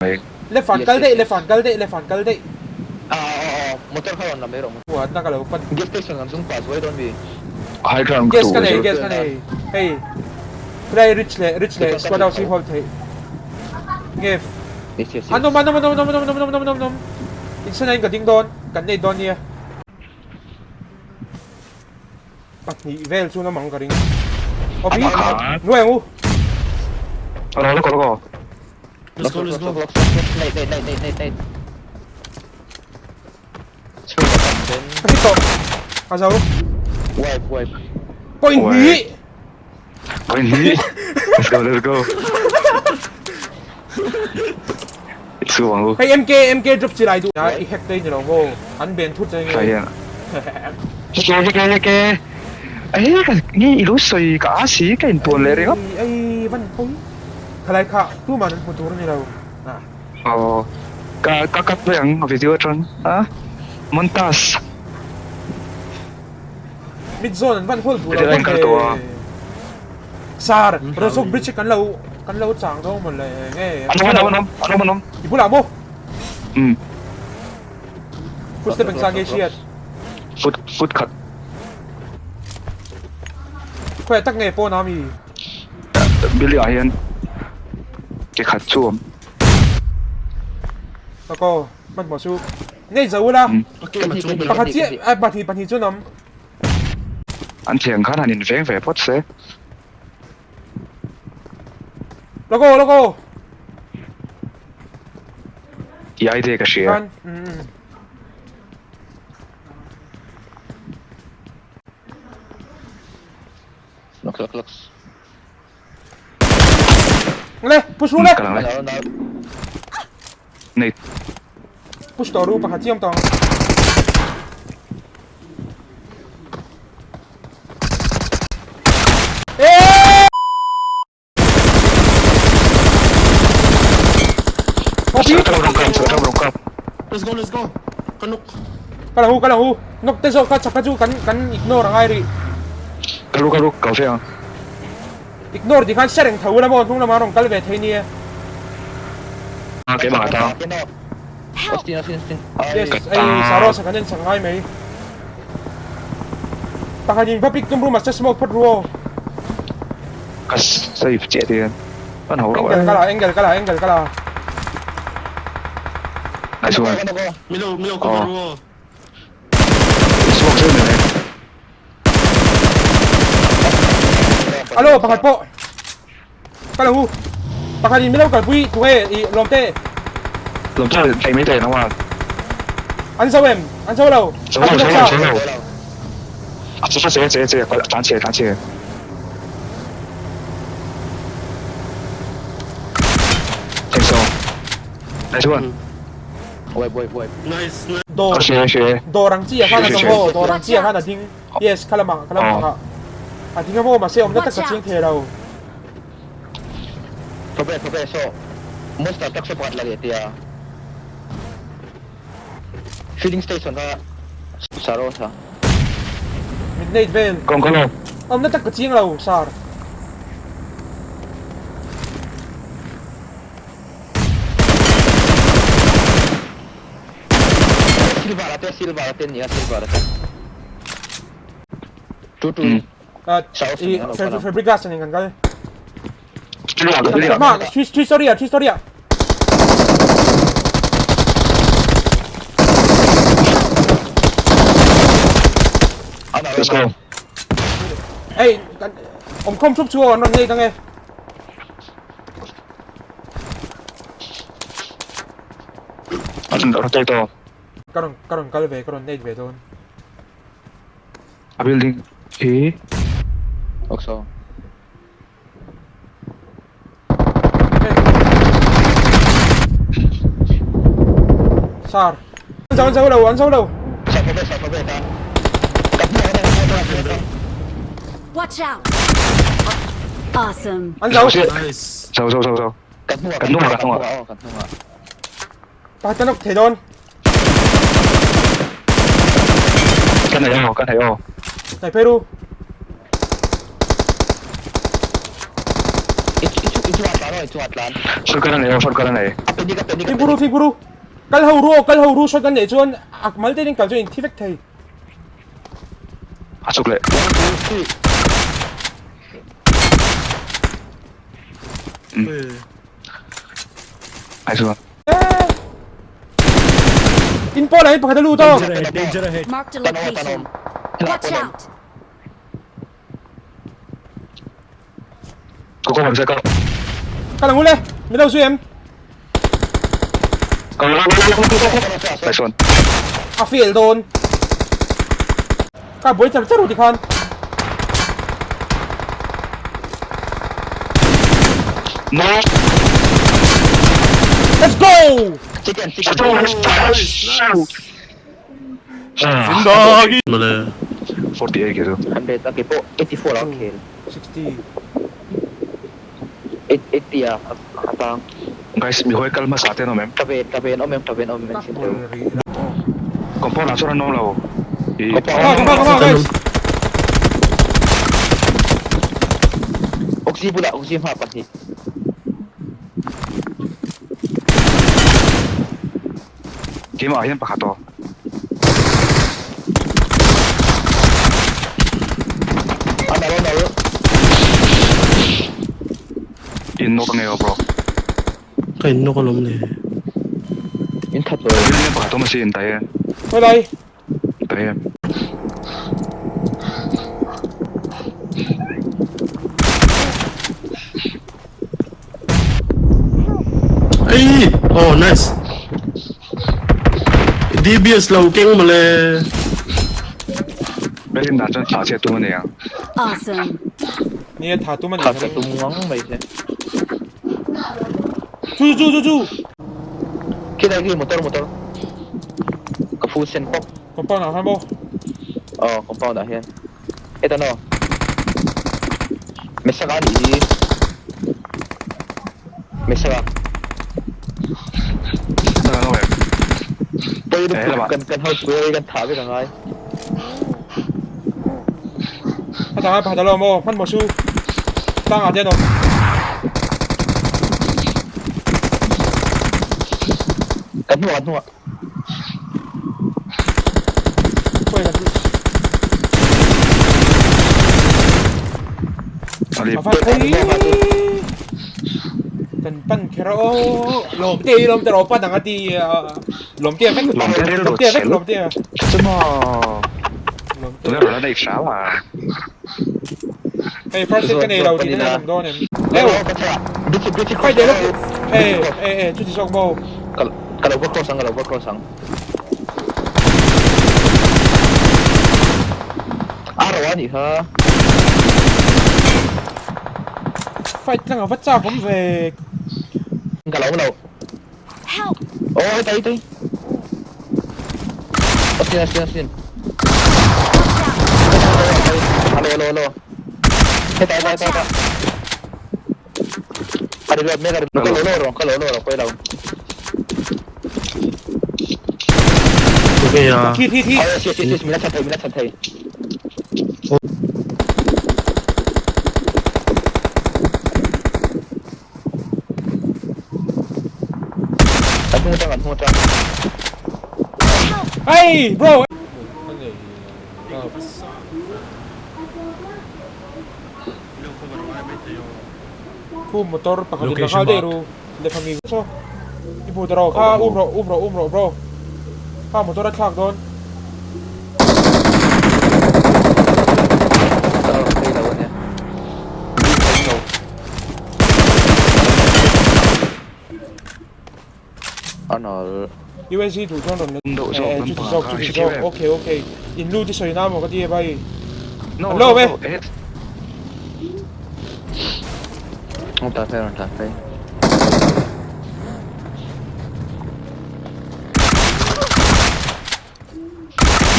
Mai. Left an kal daih, left an kal daih, left an kal daih. Ah ah ah motor kha rawn la mai rawh. Huatna ka lo pan. Gas station kan zung pah zuai dawn mi. High ground Gas ka nei, gas ka nei. Hei helai rich leh rich leh squad house hi hold theih. Nge Yes yes yes. An awm an awm an awm an awm an awm an awm an awm an awm. Insana in ka ding dawn, kan nei dawn nia. Pahnih vel chu namang ka ring. Opi, nuai ang u. Alo lo lo. Let's go, let's go. Nate, nate, nate, nate, nate, nate. Ka hit tawh. A zo. Wipe, wipe. Point hnih. Point hnih. Let's go, let's go. Chu ang u. Hei MK MK drop chi lai duh. I hack te ni lo maw? An ben thut che nge. Hian. Heke heke heke. Ai ka nge i lo sawi ka a si ka in puan leh ringawt. Ai van pawm. Khalai kha tuman an hmu tur a ni lo. Aw ka ka cut mai ang video atang a montage. Mid zone an van hold duh lo bawk ve. Sir, Rozok bridge kan lo kan lo chang dawn maw le nge. An awm an awm an awm an awm an awm. I bulah maw? Um. Footstep engzah nge hriat? Foot foot khat. Khawiah tak nge pawn a mi? Building ah hian ke khat chu awm. Tako hmanhmawh chu nei zo ula. Pakhat chiah eh pahnih pahnih chu an awm. An thian khan han inveng ve phawt se. Logo logo. I idea ka hria. Khan um. Lux lux lux. Le, push ru le. Ka lang le. Nei. Push tawh ru pakhat chiam tawh ang. Eh! Opi. Let's go, let's go. Kanuk. Kala hu, kala hu. Nok te zawk kha chak kha chu kan kan ignore angai rih. Kalu kalu kal fe ang. Ignore ti khan hre reng tho ula maw hnung lama rawn kal ve thei nia. A keimah a tang. Yes, ei Saros a kan en chak ngai mai. Pakhat in va pick tum ru mahse smoke phawt ru aw. Ka save chiah ti hian an ho rauh Angle kala, angle kala, angle kala. Nice one. Milo, Milo cover ru aw. Smoke zeuh mai. Alo pakhat pawh. Kal ang u. Pakhat in milo kalpui tunge i lawmte. Lawmte thei mai thei nangmah. An zo em? An zo lo. Zo lo, zo lo, zo lo. A che che che che tan che tan che. Thanks so. Nice one. Wait wait wait. Nice nice. Dawr Hre hre. dawr ang chi ah khan a zawng aw dawr ang chi ah khan a ding yes kha lamah kha lamah ah a ding a maw mahse awmna tak ka chiang thei lo. Thobe thobe saw monster truck saw pakhat la leh tia filling station kha Sarosa. Midnight vel. Kawng ka lo. Awmna tak ka chiang lo sir. Silver ate silver ate nia silver ate. Tu tu. I Fabregas nen kan kal. Silver Ma, three story ah, three story ah. Let's go. Hey, kan om khom thup chu an rawn nei dang e. A rawn tawh. Ka rawn ka rawn kal ve ka rawn nei ve dawn. A building hi. Okso. Sir. An zo an zo lo an zo lo. Watch out! Awesome. An zo. Nice. Zo zo zo zo. Kan hnungah Kan hnungah kan hnungah. Kan hnungah. Pakhat ka knock thei dawn. Kan nei aw kan nei aw. Nei phei ru. I i Inchungah tlan aw, inchungah tlan. Shotgun a nei aw, shotgun a nei. A panic, a panic, a Fimkhur ru, panic. fimkhur ru. Kal ho ru aw, kal ho ru, shotgun neih chuan a mal te in kal chuan in thi vek thei. A chuk leh. One, two, three. Ai chuan. In pawl ah hian pakhat a lut aw. Danger ahead, danger ahead. Marked a Tan awm, tan location. awm. Helai Watch pawn awm. out! Ka kawng se ka. Ka lang ule, min lo zui em? Ka go go go go go. Nice one. A fail dawn. Ka buai char char u tikhan. No. Let's go! Chicken, chicken. Zindagi! Male. 48 ke chu. 100 a keipawh 84 a khel. 60. 80 a a tang. Guys mi hawi kal hmasa te an awm em? Ka ven ka ven awm em ka ven awm em en thin teu. Compound ah chuan an awm lo. Compound ah compound compound guys. Oxy bulah oxy hma pahnih. Keimah ah hian pakhat aw. A nal a nal. In nawk ange aw bro. Ka in nawk alawm le. In that lo. Building hian pakhat awm a sin tai e. Khawi lai. Tai e. Ei! Oh nice. DBS lo keng mawle. Belin dan chuan thah chhiat tum a ni ang. Awesome. Nia tha tum a ni. Tha chhiat tum ngang mai che. Chu chu chu chu. Khilai khi motor motor. Ka full sen pawp. Compound ah khan maw? Aw compound ah hian. Heta no. Mesaka anih hi. Mesaka. Mesaka no em. Poi lutuk kan kan house pui kan thah vek angai. A dang a pakhat alo maw hmanhmawh chu tlang ah te an awm. Kan hnungah kan hnungah. Kan pan kher a aw lawm te hi lawm te rawh pan ang a ti lawm te vek lawm te lawm te vek lawm te chu maw tuna rawn la neih hram a hei first aid ka nei lo tih na awm dawn em fight leh lawk e e e chuti zawk maw Ka lo va cross ang, ka lo va cross ang. A ro a nih kha. Fight tlang a va chak awm ve. Ka lo lo. Help! Oh, hei tai tai. Asin asin asin. Alo alo alo. Hei tai tai tai. Ka reload mek a ka lo lo rawh ka lo lo rawh pawi lo. Okay a. Thi thi thi. Yes yes yes min la chhan thei min la chhan thei. An hnung atang an hnung atang. Hey bro. Khu motor pakhat in la nghal daih ru left ami saw i hmu ta rawh kha um rawh um rawh um rawh bro kha motor a thlak dawn. UNC duh chuan rawn la chuti zawk chuti zawk okay okay in lut i sawi na maw ka ti e bhai an lo awm e. Rawn tlan phei rawn tlan phei.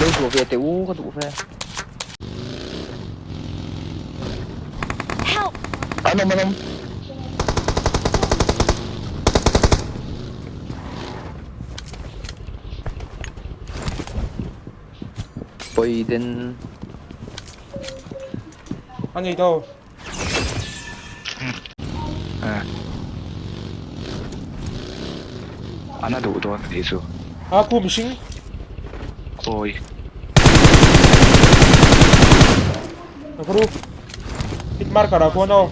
Lo duh ve teh u ka duh ve. Help! An awm an awm. Pawi den. A nei do. Eh. A na duh dawn anih chu. A khu mihring. Awi. Nakuru. Hit marker ah khuan aw.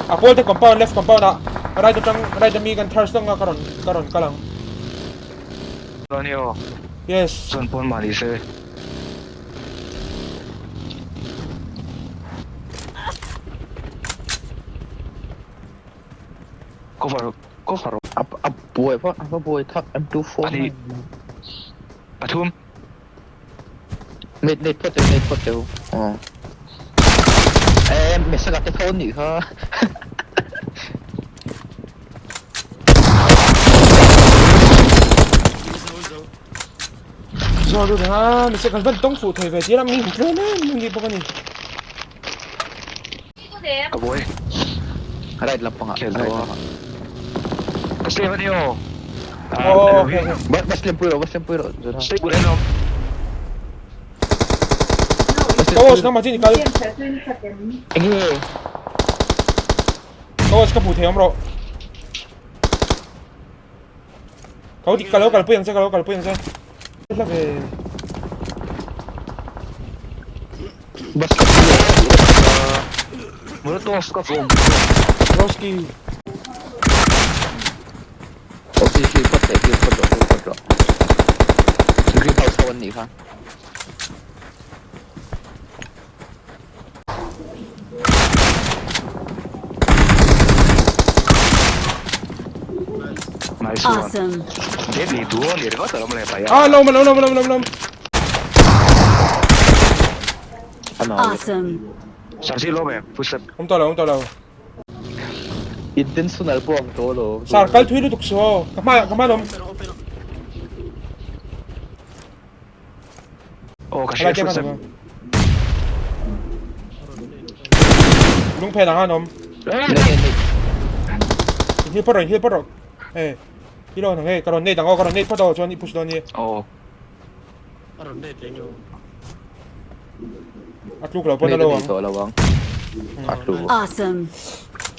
A pawl te compound left compound ah right atang right ami kan thirst anga ka rawn ka rawn kal ang. Chuan i aw. Yes. Chuan pawn mah ni se. Cover cover A a buai vak a va buai thak M24 Ani pathum. Net net phawt teu net phawt teu. Aw. Eh Mesaka te tho nih kha. Zo lu ha mi se kan van tawng fuh thei ve tir a mi hu tlem em em ni bawk a ni. Ka buai. Right lampangah. Khel tawh a. Ka save a ni aw. Oh, okay, okay. Va va slim pui rawh, va slim pui rawh. Zura. Stay good en awm. Kawas nangmah chin i kal. Enge? Kawas ka hmuh thei awm rawh. Kau ka lo kalpui ang che, ka lo kalpui ang che. Hla ve. Bus ka pui ang. Molotov ka vawm. Roski. Okay, heal phawt teh, heal phawt rawh, heal phawt rawh. Greenhouse ho an nih kha. Nice one. Awesome. Deadly duo ni ringawt alawm le pai a. Ah, lawm lawm lawm lawm lawm. Ano? Awesome. Sarsi lawm em? Footstep. Awm tawh lo, awm tawh lo. Intentional pawh ang tawh lo. Sar kal thui lutuk suh aw. Ka hma ka hma lawm. Aw ka hria footstep. Lung phen ang an awm. In heal phawt rawh, in heal phawt rawh. Eh, i lo nang hei, ka rawn nei dang aw, ka rawn nei phawt aw, chuan i push dawn ni. Aw. A rawn nei teng lo. A tluk lo pawn a lo ang. Tawh lo ang. A tluk. Awesome.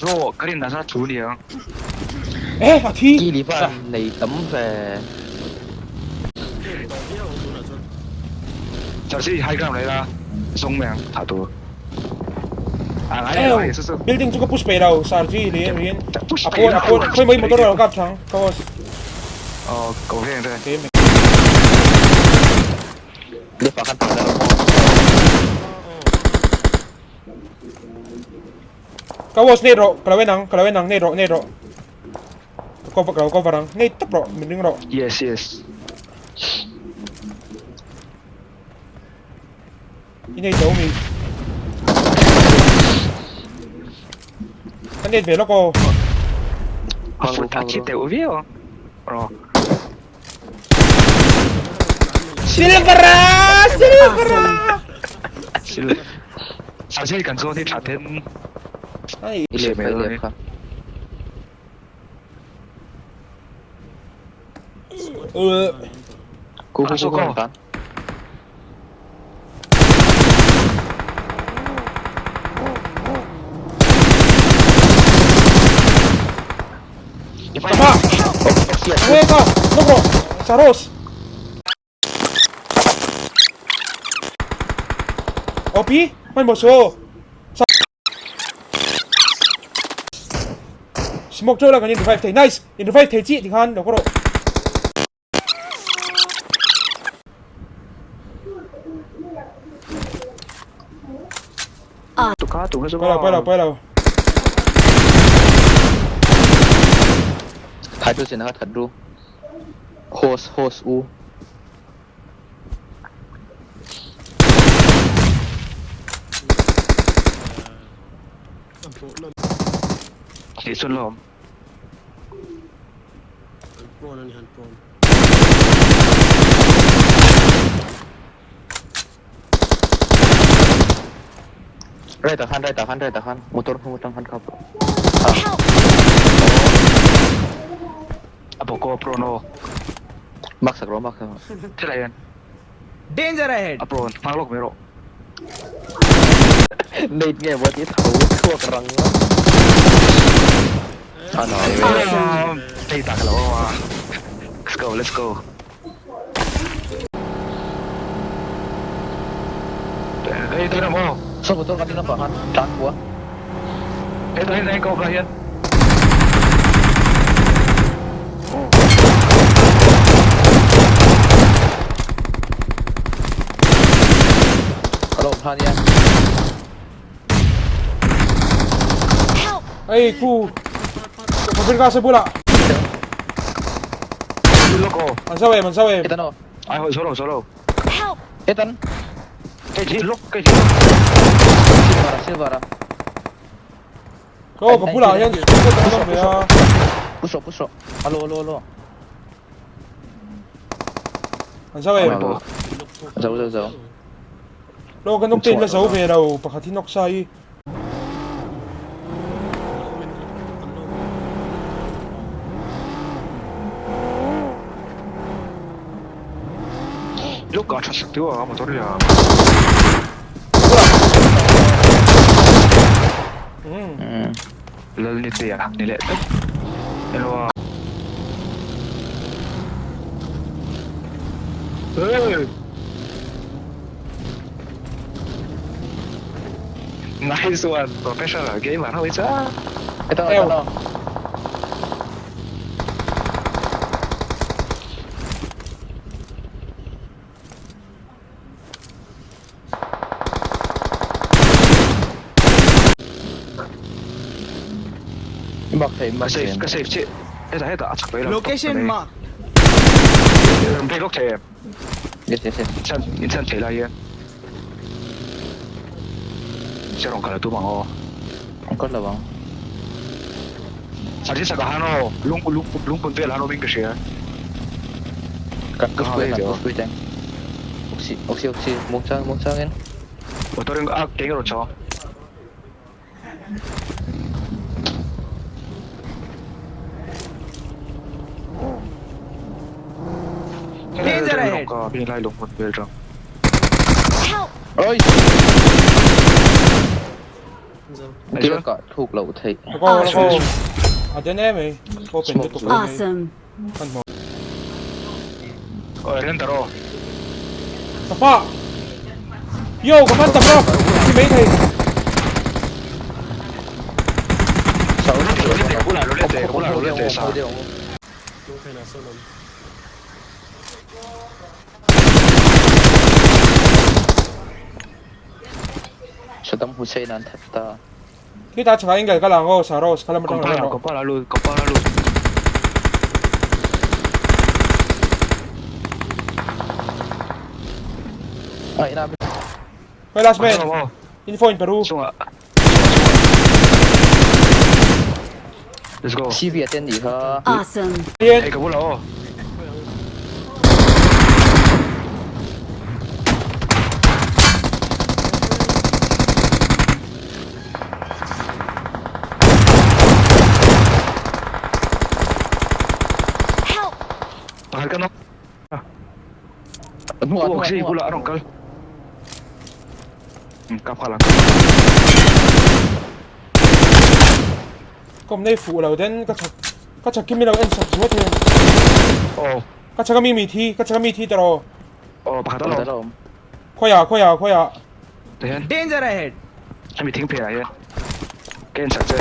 Bro, ka rin nasa thu niang. Eh, a thi. Kili van nei tam ve. Chelsea high ground lai la zong meng tha tu. A ngai lo ai su su. Building chu ka push pe lo sar ji li rin. A pawn a pawn khoi mai motor ro kap thang ka host. Oh, ko veng te. Le pa khan pa la. Ka host nei ro, ka lo en ang, ka lo en ang nei ro nei ro. Ka cover ka lo cover ang nei tawp rawh min ring rawh. Yes yes. I nei tawh mi. Ka net ve lawk aw. Foot a thi teuh viau ang. Rawh. Silver-a! Silver-a! Silver. Sarjay kan zawn hi thla ten. Ai. I lep kha i lep kha. Ku ku ku ku tan. Tama! Hey ka! Nokro! Saros! OP? Hman maw saw? Smoke teuh la kan in revive thei. Nice! In revive thei chiah tikhan lo ka rawh. Pailo pailo pailo. That ru chin a that ru. Host host u. Tih chu lawm. An prawn a ni han prawn. Right ah khan right ah khan right ah khan motor hnung atang khan kap. Help! A bawk aw prawn aw. Mark sak rawh mark sak rawh. Thil ah hian. Danger ahead! A prawn hmang lawk mai rawh. Nate nge maw tih tho chhuak rang a. A nau e. Awesome. Hei tah ka lo awm a. Let's go, let's go. Hei tah hian maw? Saw motor kan lam pah khan tlan pua. Hei tah hian hei ka awm lah hian. Ka lo awm hlan nia. Help! Ei khu Paprika se bulah. Loko. An sao em an sao em. Ethan aw. Ai hoi solo solo. Help! Ethan. Cái gì lúc cái gì lúc. Silvara Silvara. Ko ka bulah hian ka ta awm ve a. Push rawh push rawh. Alo alo alo. An zo em? Zo zo zo. Lo ka nawk te in la zo ve lo pakhat hi nawk sa i. Look a tha sak tiu a motor hi a. Lal ni te a ni leh tlat. Hello a. Hey! Nice one, professional gamer ho hi chuan. Ito, ito, ito. Bak thei Ka save ka save chiah hetah hetah a chak mai lo Location mark. Rawn break lawk thei em? Yes yes yes. Inchhan inchhan thei lai hian che rawn kal a tum ang aw. An kal lo ang. Sarji sak ah han aw lung lung lungpun vel han awm in ka hria. Kan push pui kan push pui teng. Oxy oxy oxy muang chang muang chang in. Motor in a keng rawn chho. Danger ahead. Ka bin lai lungpun vel tang. Help! Oi! Thil ka thuk loh theih. Go go. A den em ei. Open lutuk mai. Awesome. Kan hmu. Oi rem ta rawh. Ka hma. Yo ka hman tak rawh. Thi mai thei. Saddam Hussein an that ta. Khi ta chhakah angle ka la ang aw Saros kha lam atang Compile rawh. compile alu compile alu. Ai na. Hey last man. Info in Peru. Chungah. Let's go. CV a te nih kha. Awesome. Hei ka bulah aw. Help! Pakhat ka nawk. Oxy bulah a rawn kal. Ka phal ang. Kawm nei fuh lo den ka chak ka chak khi mi lo en sak zuat hian. Aw. Ka chak a mi mi thi ka chak a mi thi tawh. Aw pakhat a lawm. Khawiah khawiah khawiah. Tihian. Danger ahead. Hemi thing phenah hian ka en sak che.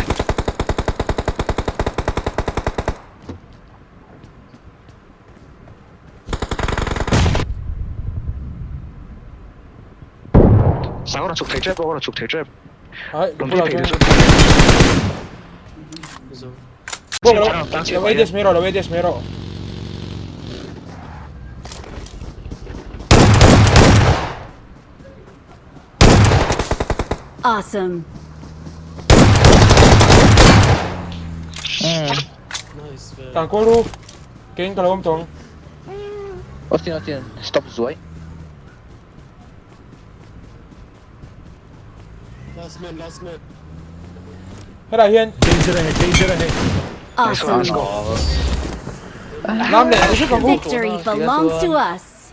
Sang rawn chhuk thei tep rawn chhuk thei tep. Ai, Rawn bulah thei chuan. chuan. Lo lo ADS mai rawh lo ADS mai rawh. Awesome. Tang kawl ru. Keng ka lo awm tawng. Austin Austin stop zuai. Last man last man. Helai hian. Danger ahead danger ahead. Awesome. Lam leh. Victory belongs to us.